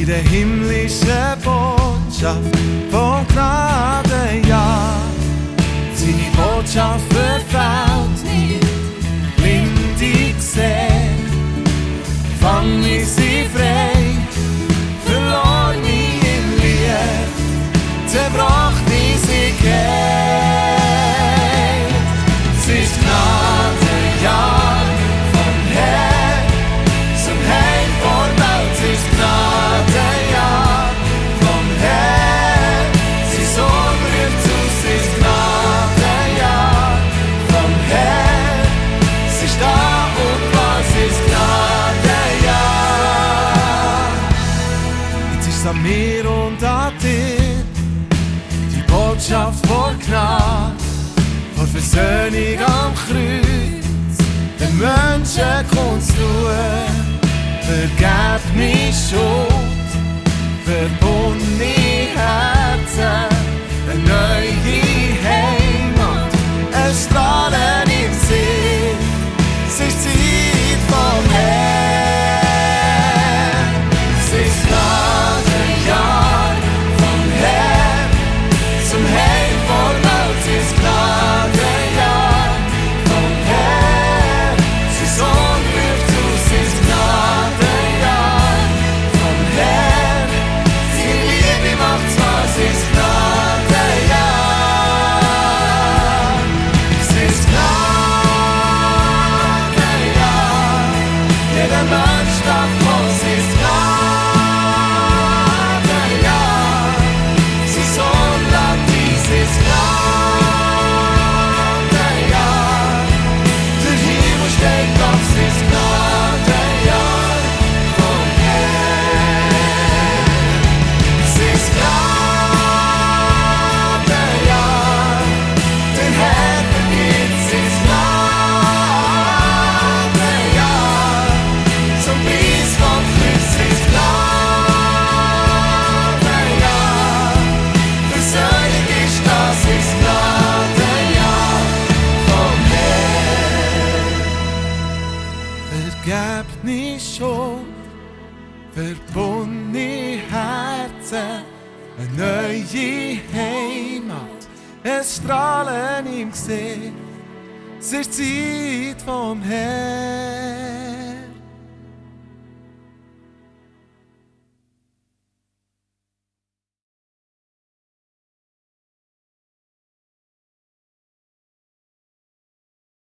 in der himmlischen Botschaft von Gnade, ja. Seine Botschaft verfällt nicht, blinde sehen, fang mich sie frei, verlor mich im Licht, zerbrach mich sie geht. Es ist Gnade, ja, vom Herr zum Heil vor Welt. Es ist Gnade, ja, vom Herr, sie Sohn ruft uns. Es ist Gnade, ja, vom Herr, sie ist da und was ist Gnade, ja. Jetzt ist es an mir und an dir, die Botschaft von Gnade, vor Versöhnung am Kreuz, den Menschen kommt's tun. Vergeb mir Schuld, verbundene Herzen, eine neue Heimat, ein Strahlen im Sinn, es ist Zeit vom Herrn. Es ist Gnade, ja, vom Herrn zum Heil vor Welt. Es ist Gnade, ja, vom Herrn, sie Sohn ruft uns. Es ist Gnade, ja, vom Herrn, die Liebe macht's was. Es ist Gnade, ja, es ist Gnade, ja, jeder Mensch darf los. Es ist Gnade, ja, sie Sohn lag dies. Es ist Gnade, ja, der Himmel steht auf. Es ist Gnade, ja, vom Herrn. Es ist Gnade, ja, den Herr vergibt. Es ist Gnade, ja, zum Preis vom Kreuz. Es ist Gnade, ja, Versöhnung ist das. Es ist Gnade, ja, vom Herrn. Vergebt nicht Schuld, verbundene Herzen, eine neue Heimat, ein Strahlen im Gesicht, es ist Zeit vom Herrn.